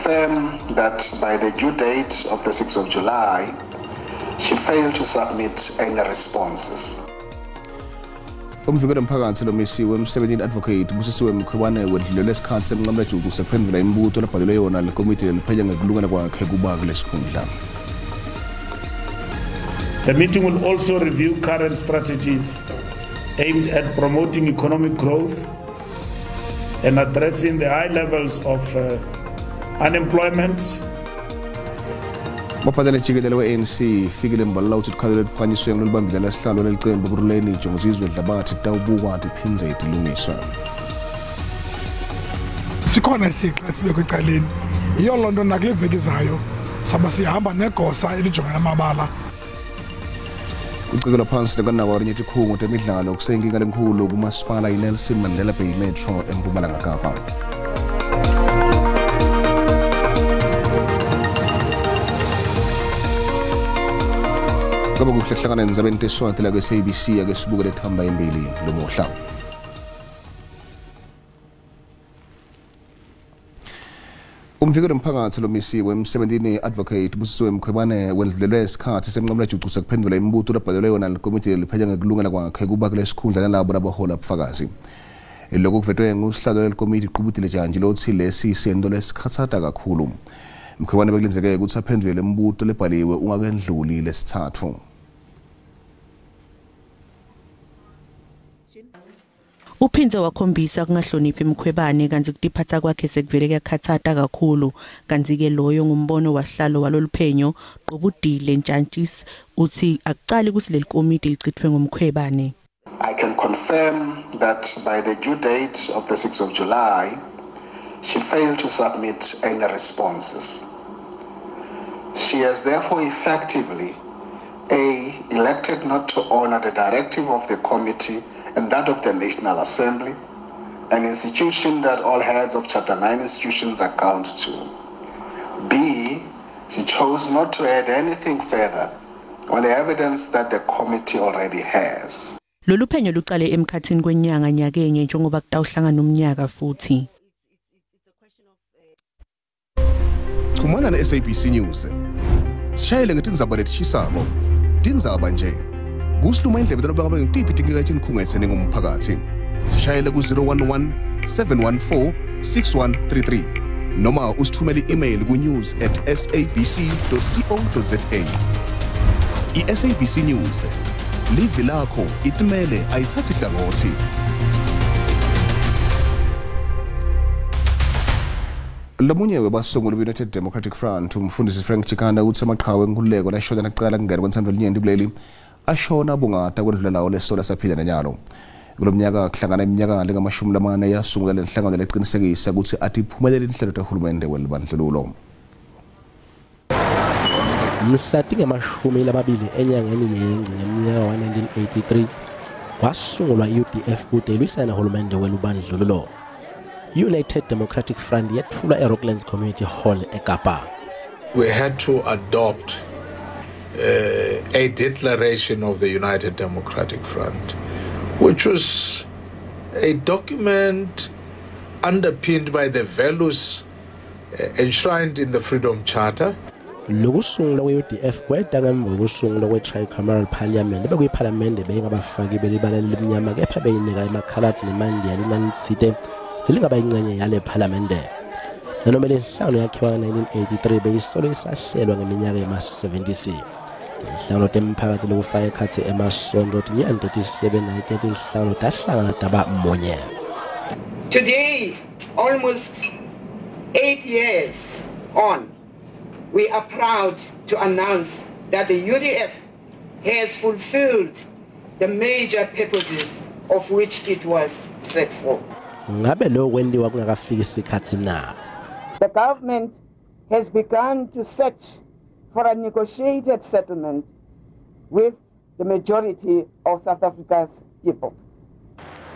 confirm that by the due date of the 6th of July, she failed to submit any responses. Umvikeli wemphakatsi lomisiwe emsebentini Advocate Busisiwe Mkhwebane wedlulelwe sikhatsi semnqamulajuqu sekuphendvula imibuto labhalelwe yona likomiti leliphenya ngekulungela kwakhe kuba kulesikhundla. The meeting will also review current strategies aimed at promoting economic growth and addressing the high levels of unemployment. Mabhalane jikelele we-ANC Fikile Mbalula utsi lukhalo loluphakanyiswe ngulolubambile sihlalo lelicembu Ekurhuleni Jongizizwe Dlabathi tawubukwa tiphindze tilungiswe. Sikhona isixa esibekwe ecaleni, yiyo loo nto nakule veki izayo saba sihamba negosa elijongene amabala. Kucekelwa phansi nekanakwa rinye tikhungo temidlalo kuseyinkinga lenkhulu kumasipala iNelson Mandela Bay Metro eMpumalanga Kapa. Ngabe kuhle kuhlangana endzabeni teSwati la kwe-SABC, ake sibuke lethamba embili lomuhla. Umvikeli wemphakatsi lomisiwe emsebentini Advocate Busisiwe Mkhwebane wendlulelwe isikhatsi semnqamulajuqu sekuphendvula imibuto labhalelwe yona likomiti leliphenya ngekulungela kwakhe kuba kulesikhundla nalabo labahola bufakazi. Lokhu kuvetwe ngusihlalo lelikomiti Qubudile Jantji lotsi lesi sento lesikhatsata kakhulu. Mkhwebane bekulindzeleke kutsi aphendvule imibuto lebhaliwe ungakendluli lesitsatfu. Uphindze wakhombisa kungahloniphi Mkhwebane kantsi kutiphatsa kwakhe sekuvele kuyakhatsata kakhulu, kantsi-ke loyo ngumbono wasihlalo waloluphenyo Qubudile Ntshantshisi utsi akucali kutsi leli komiti licitfwe nguMkhwebane. I can confirm that by the due date of the 6th of July, she failed to submit any responses. She has therefore effectively A, elected not to honor the directive of the committee and that of the National Assembly, an institution that all heads of Chapter 9 institutions account to. B, she chose not to add anything further on the evidence that the committee already has. Lolu phenyo lucale emkhatsini kwenyanga nyakenye njengoba kutawuhlangana umnyaka futhi. Chumana ne-SABC News. Sishayele ngetindzaba letishisako. Tindzaba nje. Kusiluma indlebe taloba ngabe ngitiphi tinkinga etinikhungetse ningumphakathi. Sishayele ku-011 714 6133 noma usithumele i-email ku-news@sabc.co.za. I-SABC News. Livi lakho itimele ayithathi hlangothi. Lomunye webasunguli be-United Democratic Front umfundisi Frank Chikane utsi amaqhawe enkululeko lashona nakucala kungena kwentsandvo linyenti kuleli ashona bungata kwendlula lawo lesola saphila nenyalo. Kulomnyaka kuhlangana iminyaka lengamashumi lamane yasungula lenhlangano lecinisekisa kutsi atiphumeleli inhlelo tahulumende welibandlululo. Mhla tingamashumi lamabili enyangeni yeNgci ngemnyaka wa-1983 kwasungulwa i-UDF kute ilwisane nahulumende welubandlululo. United Democratic Front yetfulwa eRocklands Community Hall eKapa. We had to adopt a declaration of the United Democratic Front, which was a document underpinned by the values enshrined in the Freedom Charter. Lokusungulwa kwe-UDF kweta ngemva kokusungulwa kwe-Tricameral Parliament, bekuyiphalamende beyingabafaki belibala lelimnyama kepha beyinika emakhalatsi nemandiya linani litsite lelingaba yincenye yale phalamende. Nanoma lenhlangano yakhiwa nga-1983 beyisolo isahlelwa ngeminyaka yema-70. Tinhlangano temphakatsi lokufaka ekhatsi emasonto, tinyenti tetisebenti naletinye tinhlangano tahlangana taba munye. Today, almost 8 years on, we are proud to announce that the UDF has fulfilled the major purposes of which it was set for. Ngabe lokho kwentiwa kungakafiki isikhatsi na? The government has begun to search for a negotiated settlement with the majority of South Africa's people.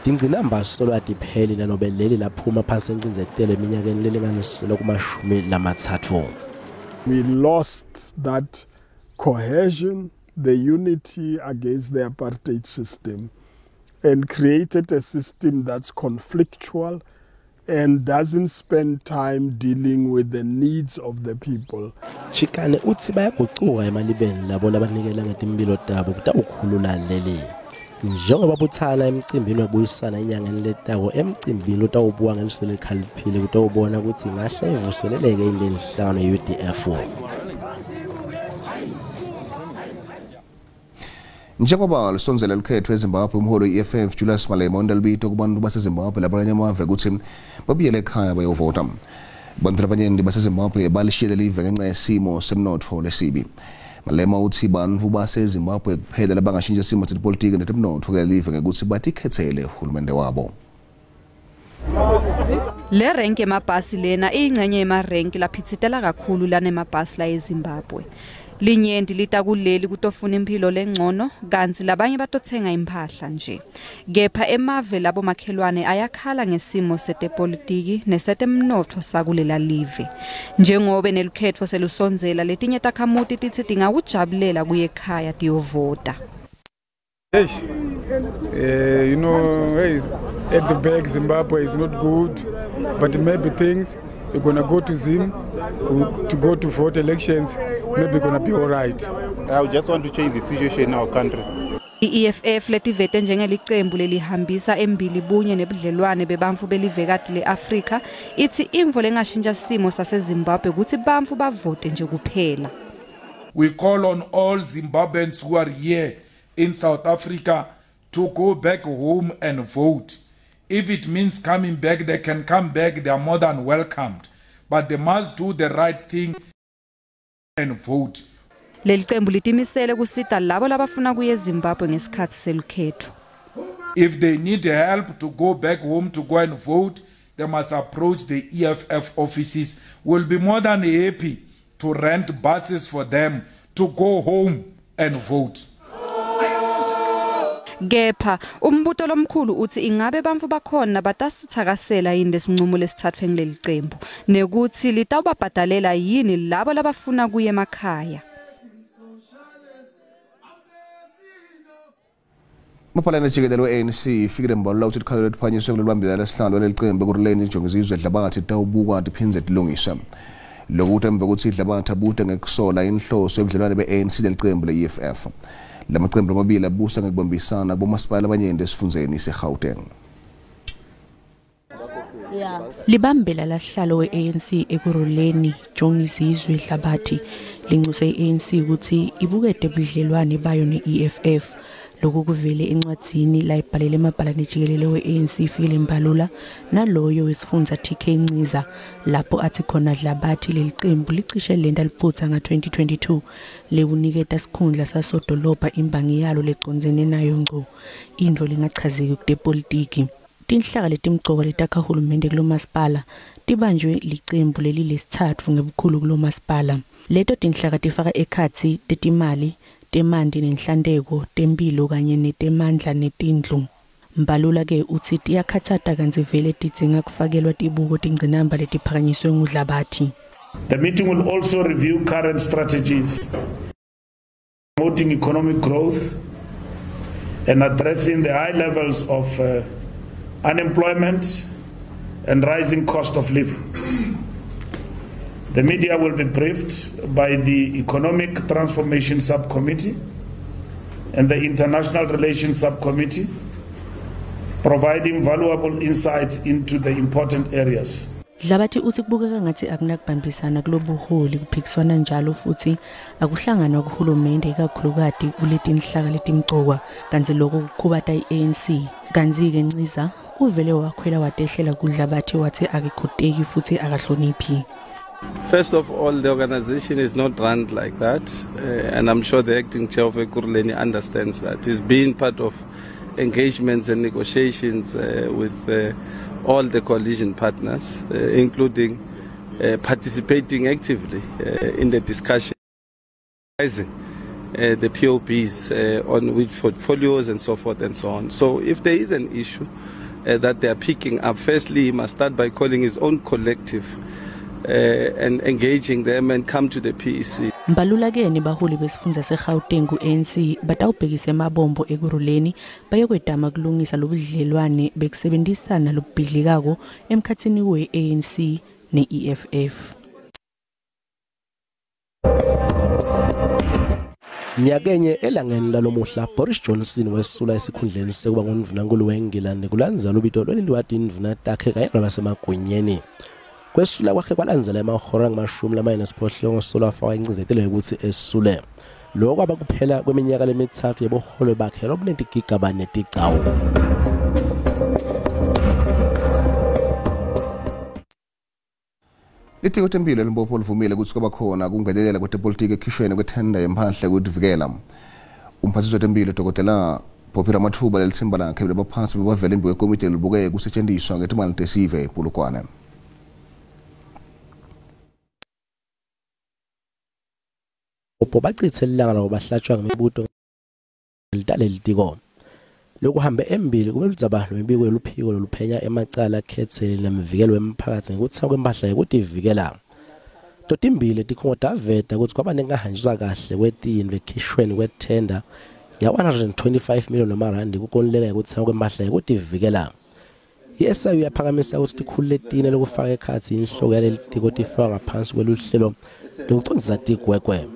Tingcinamba solo atipheli nanobe leli laphuma phansi encindzetelo eminyakeni lelinganiselwa kumashumi lamathathu. We lost that cohesion, the unity against the apartheid system, and created a system that's conflictual and doesn't spend time dealing with the needs of the people. Chikane utsi bayagucuka emalibeni labo labanikela ngetimphilo tabo kutawukhulula leli. Njengoba butsana emcimbini wekubuyisana enyangeni letako, emcimbini utawubuka ngeliso lelikhaliphile kutawubona kutsi ingahle ivuseleleke yini lenhlangano ye-UDF. Njengoba lisondzela lukhetfo eZimbabwe, umholi we-EFF Julius Malema unelibito kubantu baseZimbabwe labanye amave kutsi babuyele ekhaya bayovota. Bantu labanyenti baseZimbabwe balishiyele live ngenca yesimo semnotfo lesibi. Malema utsi bantfu baseZimbabwe kuphela labangashintsha simo sepolitiki netemnotfo kulelive ngekutsi batikhetsele hulumende wabo. Le renki yemabhasi lena iyingcenye yemarenki laphitsitela kakhulu lanemabhasi la eZimbabwe. Linyenti litakuleli kutofuna imphilo lengcono kantsi labanye batotsenga imphahla nje. Kepha emave labo makhelwane ayakhala ngesimo setepolitiki nesetemnotfo sakulela live. Njengobe nelukhetfo selusondzela, letinye takhamuti titsi tingakujabulela kuye ekhaya tiyovota. You know, at the back Zimbabwe is not good, but maybe things you're gonna go to Zim to go to vote elections, maybe gonna be all right. I just want to change the situation in our country. I-EFF letivete njengelicembu lelihambisa embili bunye nebudlelwane bebantfu belivekati le-Afrika itsi imvo lengashintsha simo saseZimbabwe kutsi bantfu bavote nje kuphela. We call on all Zimbabweans who are here in South Africa to go back home and vote. If it means coming back, they can come back. They are more than welcomed. But they must do the right thing and vote. Lelicembu litimisele kusita labo labafuna kuya eZimbabwe ngesikhatsi selukhetfo. If they need help to go back home to go and vote, they must approach the EFF offices. We'll be more than happy to rent buses for them to go home and vote. Kepha umbuto lomkhulu utsi ingabe bantfu bakhona batasitsakasela yini lesincumo lesithathwe ngulelicembu nekutsi litawubabhadalela yini labo labafuna kuya emakhaya. Maphalane jikelele we-ANC Fikile Mbalula utsi tikhalo letiphakanyiswe kulolubambiswano lesihlalo lelicembu Ekurhuleni Jongizizwe Dlabathi titawubukwa tiphindze tilungiswe. Lokhu kuta emva kwekutsi Dlabathi abute ngekusola inhloso yebudlelwane be-ANC nelicembu le-EFF. Lamacembu lamabili abusa ngekubambisana kubomasipala labanyenti esifundzeni seGauteng. Libambela lasihlalo we-ANC Ekurhuleni Jongizizwe Dlabathi lincuse i-ANC kutsi ibukete budlelwane bayo ne-EFF. Lokhu kuvele encwadzini layibhalele emabhalane jikelele we-ANC Fikile Mbalula naloyo wesifundza TK Nciza lapho athi khona Dlabathi lelicembu licishe lenta liphutsa nga-2022 lekuniketa sikhundla sasodolobha imbangi yalo lecondzene nayo ngco intfo lengachazeki kutepolitiki. Tinhlaka letimcoka letakha hulumende kulomasipala tibanjwe licembu leli lesitsatfu ngebukhulu kulomasipala. Leto tinhlaka tifaka ekhatsi tetimali, temanti nenhlanteko, temphilo kanye netemandla netindlu. Mbalula ke utsi tiyakhatsata kantsi vele tidzinga kufakelwa tibuko tingcinamba letiphakanyiswe nguDlabathi. The meeting will also review current strategies promoting economic growth and addressing the high levels of unemployment and rising cost of living. The media will be briefed by the Economic Transformation Subcommittee and the International Relations Subcommittee, providing valuable insights into the important areas. Dlabathi utsi kubukeka ngatsi akunakubambisana kulobuholi kuphikiswana njalo futsi akuhlanganwa kuhulumende ikakhulukati kuletinhlaka letimcoka kantsi lokho kukhubata i-ANC. Kantsi-ke Nciza uvele wakhwela watehlela kuDlabathi watsi akakhuteki futsi akahloniphi. First of all, the organization is not run like that, and I'm sure the acting chair of Ekurhuleni understands that. He's been part of engagements and negotiations with all the coalition partners, including participating actively in the discussion, the POPs on which portfolios and so forth and so on. So if there is an issue that they are picking up, firstly, he must start by calling his own collective and engaging them and come to the PEC. Mbalulakeni baholi besifundza seGauteng ku-ANC batawubhekisa emabombo ekuruleni bayokwetama kulungisa lobudlelwane bekusebenzisana lobubhidlikako emkhatsini we-ANC ne-EFF. Nyakenye elangeni lalomuhla Boris Johnson wesula esikhundleni sekuba ngundvunankulu weNgilandi kulandzela lubito lwelentiwa tindvuna takhe kanye nabasemagunyeni. Kwesula kwakhe kwalandzela emahora angu-48 solo afaka incindzetelo yokuthi esule. Lokho kwaba kuphela kweminyaka lemithathu yebuholo bakhe lobunetigigaba netigcawu. Litiko temphilo eLimpopo livumile kutsi kwaba khona kungenelela kwetepolitiki ekhishweni kwethenda yemphahla yekutivikela. Umphathiswa wetempilo Dr. Phophi Ramathuba lelitsimba lakhe lebaphatsi bebavela embi kwekomiti lelibuke kusetjentiswa ngetimali tesive ePolokwane. Bacitse lilanga labo bahlatshwa ngemibuto talelitiko. Lokuhambe embili kube ludzaba lwemibiko yeluphiko loluphenya emacala akhetsele nemvikelo wemphakatsi ngekutsengwa kwemphahla yekutivikela. Totimbili tikhungo taveta kutsi kwaba nengahanjiswa kahle kwetintfo ekhishweni kwethenda ya-125 million emarandi kukontileka yekutsengwa kwemphahla yekutivikela. I-SIU yaphakamisa kutsi tikhulu letine lokufaka ekhatsi inhloko yalelitiko tifakwa ngaphansi kweluhlelo lekucondzisa tigwegwe.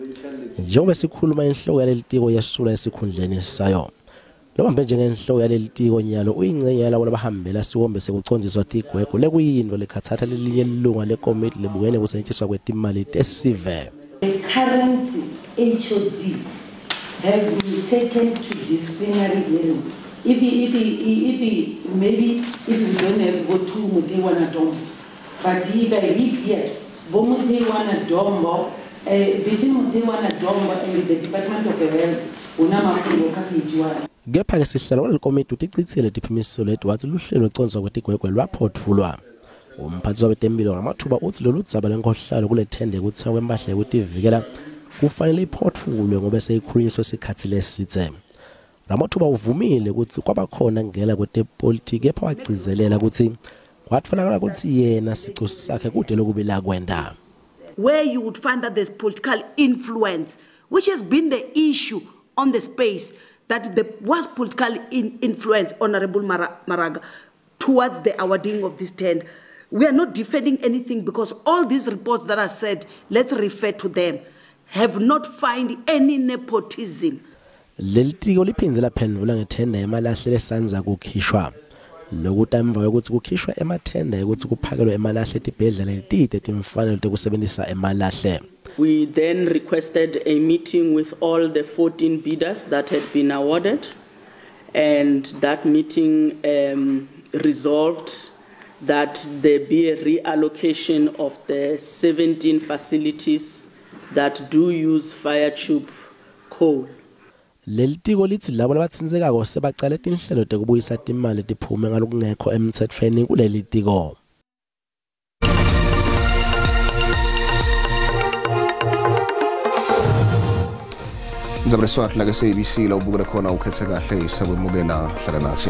Njengoba sikhuluma inhloko yalelitiko yesula esikhundleni sayo. Lobambe njengenhloko yalelitiko nyalo uyingcenye yalabo labahambela siwombe sekucondziswa tigwegwe lekuyintfo lekhatsatsa lelinye lilunga lekomiti lebukene kusetjentiswa kwetimali tesive. The current HOD have been taken to disciplinary hearing. If maybe if we don't have go to Mutewana Dombo, but if I read here, Mutewana Dombo, between Mutewana Dombo and the Department of Health, unamakhulu kaPG1. Kepha ke sihlalo walelikomiti uticitsile tiphimiso leti watsi luhlelo lwecondziswa kwetigwegwe lwaphotfulwa. Umphathiswa wetempilo Ramathuba utsi loludzaba lwenkhohlakalo kulethenda yekutsengwa kwemphahla yekutivikela kufanele iphotfulwe ngobe seyikhulunyiswe sikhatsi lesidze. Ramathuba uvumile kutsi kwaba khona kungena kwetepolitiki kepha wagcizelela kutsi kwatfolakala kutsi yena sicu sakhe kute lokubi lakwenta. Where you would find that there's political influence, which has been the issue on the space, that there was political influence, Honorable Maraga, towards the awarding of this tender. We are not defending anything because all these reports that are said, let's refer to them, have not found any nepotism. Lelitiko liphindze laphendvula ngethenda yemalahle lesandza kukhishwa. Lokuta emva kwekutsi kukhishwa emathenda ekutsi kuphakelwe emalahle etibhedlela letite timfanelo tekusebentisa emalahle. We then requested a meeting with all the 14 bidders that had been awarded, and that meeting resolved that there be a reallocation of the 17 facilities that do use fire tube coal. Lelitiko litsi labo labatsintsekako sebacale tinhlelo tekubuyisa timali letiphume ngalokungekho emtsetfweni kulelitiko. Ndzaba leswati la ke-SABC la ubukele khona ukhethe kahle sakwemukela hlala natsi.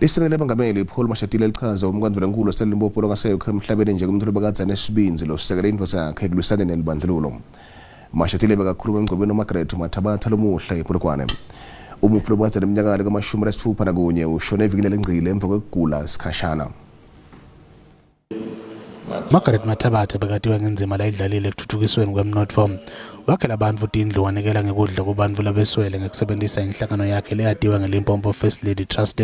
Lisekela lemengameli Paul Mashatile lichaza umkandvulenkulu waseLimpopo longasekho emhlabeni njengemuntfu lobekadze anesibindzi losisekela indvodza yakhe ekulwisaneni nelibandlululo. Mashatile bekakhuluma emgcobeni waMargaret Mathabatha lomuhla ePolokwane. Umufi lobekadze aneminyaka lengama-61 ushone evikini lengcile emva kwekugula sikhashana. Margaret Mathabatha bekatiwa ngendzima layidlalile ekutfutfukisweni kwemnotfo. Wakhela bantfu tindlu wanikela ngekudla kubantfu labeswele ngekusebentisa inhlangano yakhe leyatiwa ngeLimpopo First Lady Trust.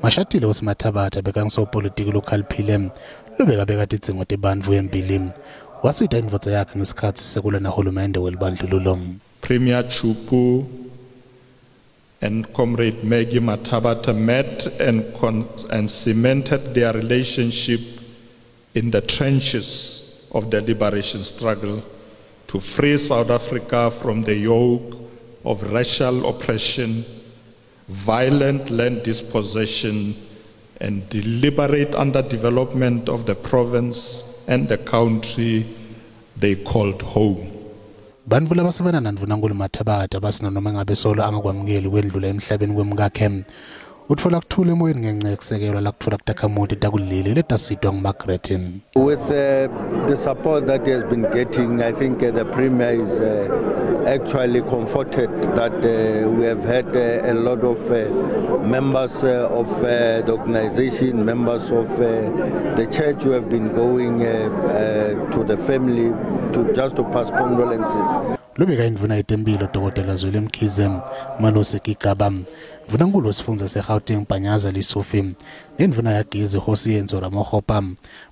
Mashatile utsi Mathabatha bekangusopolitiki lokhaliphile lobekabeka tidzingo tebantfu embili. Wasita indvodza yakhe ngesikhatsi sekulwa nahulumende welibandlululo. Premier Chupu and Comrade Maggie Mathabatha met and cemented their relationship in the trenches of the liberation struggle to free South Africa from the yoke of racial oppression, violent land dispossession, and deliberate underdevelopment of the province and the country they called home. Bantfu labasebenta naNdvunankulu Mathabatha basina noma ngabe solo angakwamukeli kwendlula emhlabeni kwemkakhe. Utfola kuthula emoyeni ngenxa yekusekelwa lakutfola kutakhamuti takuleli letasitwa nguMargaret. With the support that he has been getting, I think the Premier is actually comforted that we have had a lot of members of the organization, members of the church who have been going to the family to pass condolences. Lobeka indvuna yetempilo Dr. Zweli Mkhize, Malusi Gigaba, Ndvunankulu wesifundza seGauteng Panyaza Lesufi, nendvuna yagezi Kgosientsho Ramokgopa,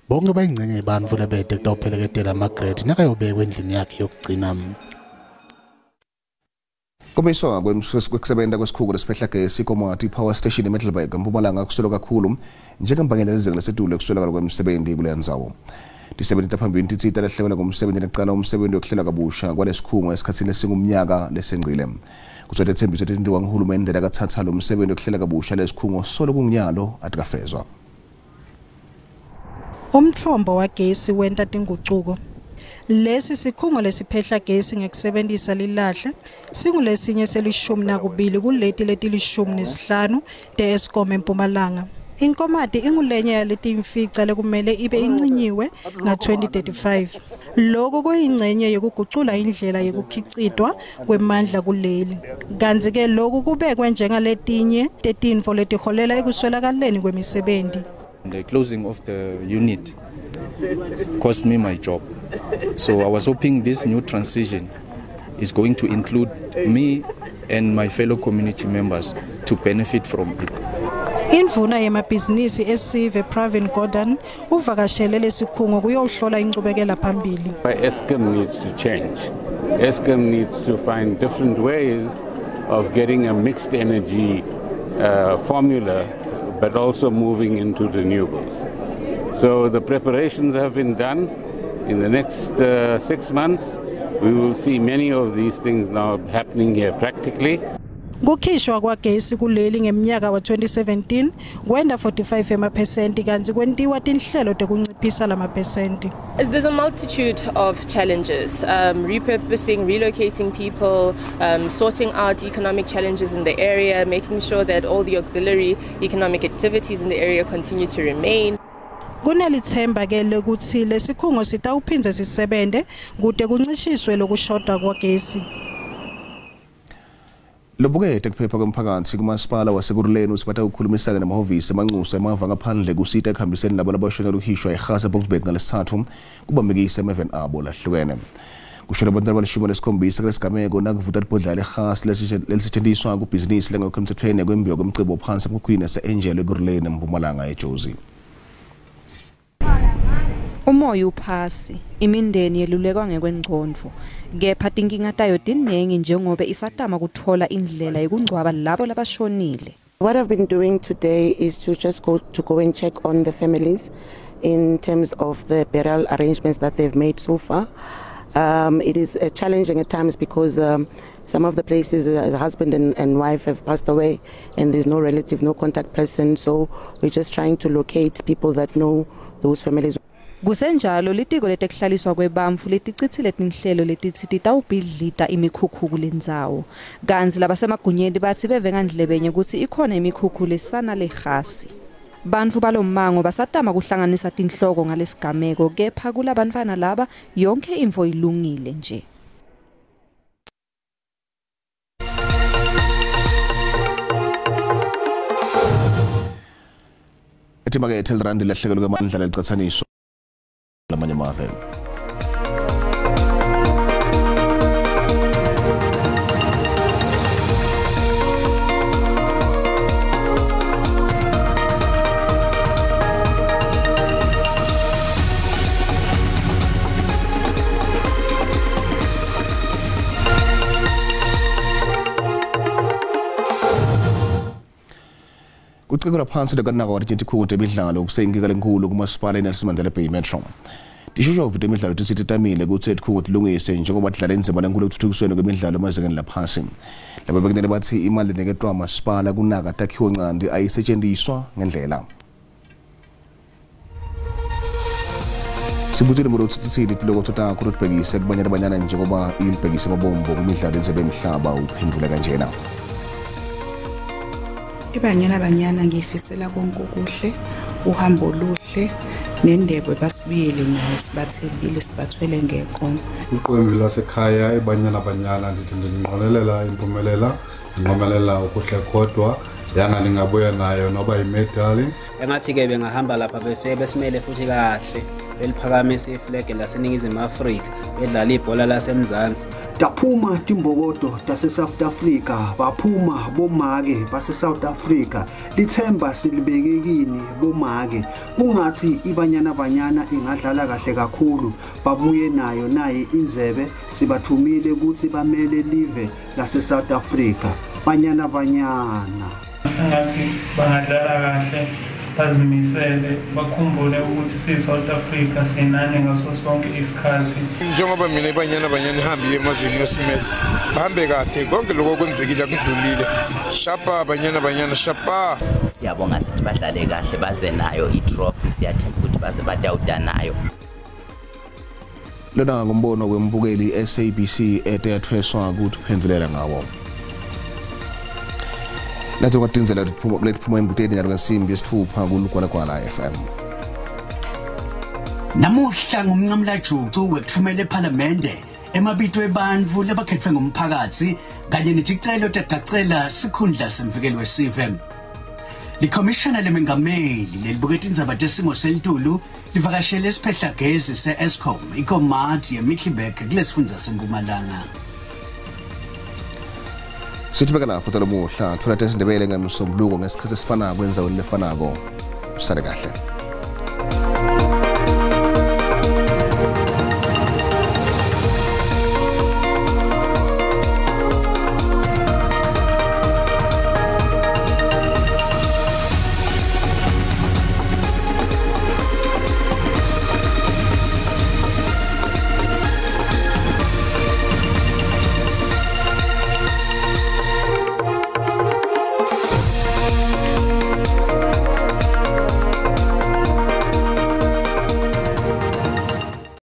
bonke bayingcenye yebantfu lebete kutawupheleketela Margaret nakayobekwa endlini yakhe yokugcina. Kumiswa kwekusebenta kwesikhungo lesiphehla gesi Komati Power Station eMiddelburg eMpumalanga kusolwa kakhulu njengembangela lizinga lesetulu ekuswelakala kwemisebenzi kuleya ndzawo. Tisebenti taphambili titsi talahlekelwa ngumsebenzi nekucala umsebenzi wekuhlela kabusha kwalesikhungo esikhatsini lesingumnyaka lesengcile. Kuthiwa tetsembiso letentiwa nguhulumende lakatsatsa lo msebenzi wekuhlela kabusha lesikhungo solo kungunyalo atikafezwa. Umtfombo wagesi wenta tingucuko. Lesi sikhungo lesiphehla gesi ngekusebentisa lilahle singulesinye sel-12 kuleti leti-15 te-Eskom eMpumalanga. Inkomati ingulenye yaletimfica lekumele ibe incinyiwe nga-2035. Lokhu kuyingcenye yekugucula indlela yekukhicitwa kwemandla kuleli. Kantsi-ke lokhu kubekwe njengaletinye tetintfo letiholela ekuswelakaleni kwemisebenti. The closing of the unit cost me my job. So I was hoping this new transition is going to include me and my fellow community members to benefit from it. Indvuna yemabhizinisi esive Pravin Gordhan uvakashele lesikhungo kuyohlola inchubekela phambili. Eskom needs to change. Eskom needs to find different ways of getting a mixed energy formula, but also moving into renewables. So the preparations have been done. In the next 6 months, we will see many of these things now happening here practically. Kukhishwa kwagesi kuleli ngeminyaka wa-2017 kwenda 45% kantsi kwentiwa tinhlelo tekunciphisa lamaphesenti. There's a multitude of challenges, repurposing, relocating people, sorting out economic challenges in the area, making sure that all the auxiliary economic activities in the area continue to remain. Kunelithemba ke lekutsi lesikhungo sitawuphindze sisebente kute kuncishiswe lokushoda kwagesi. Lobukete kuphepha kwemphakatsi kumasipala waseKurhuleni utsi batawukhulumisana nemahhovisi emancusa emava ngaphandle kusita ekuhambiseni labo labashonelwe kuhishwa ehhasi eBoksburg ngalesithathu kubamikisa emaveni abo lahlukene. Kushone bantwana abalishumi kulesigameko nakuvuta libhodlela lehhasi lelisetjentiswa kubhizinisi lengekho emtsetfweni yekwembiwa kwemcebo phansi emkhukhwini yase-Angel eKurhuleni eMpumalanga eJozi. Umoya uphasi, imindeni yelulekwa ngekwengcondvo, kepha tinkinga tayo tinengi njengobe isatama kutfola indlela yekungcwaba labo labashonile. What I've been doing today is to just go and check on the families in terms of the burial arrangements that they've made so far. It is challenging at times because some of the places the husband and wife have passed away and there's no relative, no contact person, so we're just trying to locate people that know those families. Kusenjalo litiko letekuhlaliswa kwebantfu leticitsile tinhlelo letitsi titawubhidlita imikhukhu kulendzawo. Kantsi labasemagunyeni batsi beve ngandlebenye kutsi ikhona imikhukhu lesana lehhasi. Bantfu balommango basatama kuhlanganisa tinhloko ngalesigameko kepha kulabantfwana laba yonkhe intfo ilungile nje. Etimakethe lirandi lehlekelwe kwemandla lelicatsaniswa lamanye amave. Kucikula phansi lekanaka wathi tikhungo temidlalo kuseyinkinga lenkulu kumasipala iNelson Mandela Bay Metro. Tishoshovu temidlalo titsi titamile kutsi letikhungo tilungise njengoba tidlala indzima lenkulu ekutfutfukisweni kwemidlalo emazingeni laphasi. Laba bekunene batsi imali leniketwa masipala kunaka takhiwo ncandi ayisetjentiswa ngendlela. Sibutile murutsi titsini tilokotho takho lotibhekise kubanyana banyana njengoba ilibhekise mabombo kumidlalo yendzebe yemhlaba uphendvule kanjena. IBanyana Banyana ngiyifisela konke okuhle, uhambo oluhle nendebe basibuyele nayo, sibathembile, sibathwele ngeqoma. Iqembu lasekhaya iBanyana Banyana ndithi ndinqwenelela impumelela, ndinqwenelela okuhle kodwa yanga ningabuya nayo noba yimedali. Engathi-ke bengahamba lapha befike besimele futhi kahle, beliphakamise iflege laseNingizimu Afrika, bedlala ibhola laseMzansi. Taphuma timbokodo tase-South Africa, baphuma bomake base-South Africa. Lithemba silibeke kini bomake. Kungathi iBanyana Banyana ingadlala kahle kakhulu, babuye nayo naye indzebe. Sibathumile ukuthi bamele live lase-South Africa. Banyana Banyana. Sengathi bangadlala kahle, bazimisele, bakhumbule ukuthi siyi-South Africa, sinani ngaso sonke isikhathi. Njengoba mina iBanyana Banyana ihambe emazweni yosimele, bahambe kahle, konke lokho okwenzekile akudlulile. Shapa Banyana Banyana, shapa. Siyabonga sithi badlale kahle, baze nayo i-trophy, siyathemba ukuthi baze badawuda nayo. Lona ngumbono wembukeli SABC eteyathweswa kutiphendvulela ngawo. Nathi kwatinzela letiphuma embuteni nyalo ngensimbi yesitfupha kuLugwalagwala FM. Namuhla ngumncamlajucu wekuthumela ephalamende emabito ebantfu labakhethwe ngumphakatsi kanye neticelo tegacela sikhundla semvikeli wesive. Likhomishana lemengameli lelibuke tindzaba tesimo selitulu livakashele esiphehlagezi se-Eskom iKomati yeMiddelburg kulesifundza seMpumalanga. Sithibeka lapho talamuhla, tfola tesiNdebele ngemsombuluko ngesikhathi esifanako endzaweni lefanako. Usale kahle.